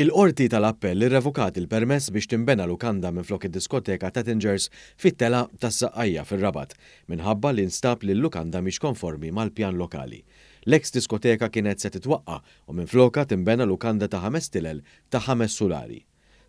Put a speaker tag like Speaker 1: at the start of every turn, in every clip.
Speaker 1: Il-Qorti tal-Appell irrevokat il-permess biex tinbena lukanda minflok id-diskoteka Tattingers fit-Telgħa tas-Saqqajja fir-Rabat minħabba li nstab li l-lukanda mhix konformi mal-pjan lokali. L-eks diskoteka kienet se titwaqqa' u minflokha tinbena lukanda ta' ħames tilel ta' ħames sulari.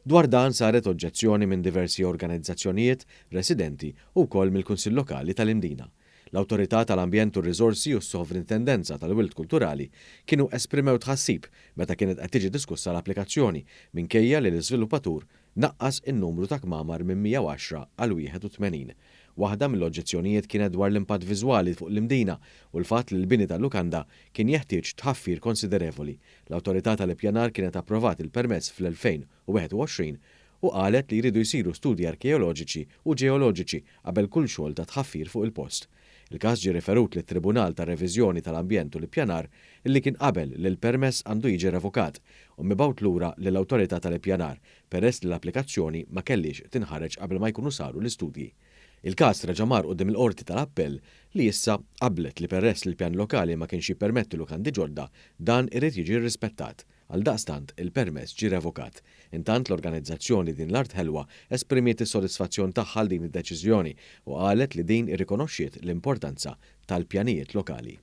Speaker 1: Dwar dan saret oġġezzjoni minn diversi organizzazzjonijiet, residenti u wkoll mill-Kunsill Lokali tal-Imdina. L-Awtorità tal-Ambjent u r-Riżorsi u s-Sovrintendenza tal-Wirt Kulturali kienu esprimew tħassib meta kienet qed tiġi diskussa l-applikazzjoni minkejja li l-iżviluppatur naqqas in-numru ta' kmamar minn 110 għal 81. Waħda mill-oġġezzjonijiet kienet dwar l-impatt viżwali fuq l-Imdina u l-fatt li l-bini tal-lukanda kien jeħtieġ tħaffir konsiderevoli. L-Awtorità tal-Ippjanar kienet approvat il-permess fl-2021 u qalet li jridu jsiru studji arkeoloġiċi u ġeoloġiċi qabel kull xogħol ta' tħaffir fuq il-post. Il-każ ġie riferut lit-Tribunal tar-Reviżjoni tal-Ambjent u l-Ippjanar li kien qabel li l-permess għandu jiġi revokat u mibgħut lura lill-Awtorità tal-Ippjanar peress li l-applikazzjoni ma kellhiex tinħareġ qabel ma jkunu saru l-istudji. Il-każ reġa' mar quddiem il-Qorti tal-Appell li issa qablet li peress li l-pjan lokali ma kienx jippermetti lukandi ġodda, dan irid jiġi rrispettat. Għaldaqstant, il-permess ġie revokat. Intant, l-organizzazzjoni Din l-Art Ħelwa esprimiet is-sodisfazzjon tagħha għal din id-deċiżjoni u qalet li din irrikonoxxiet l-importanza tal-pjanijiet lokali.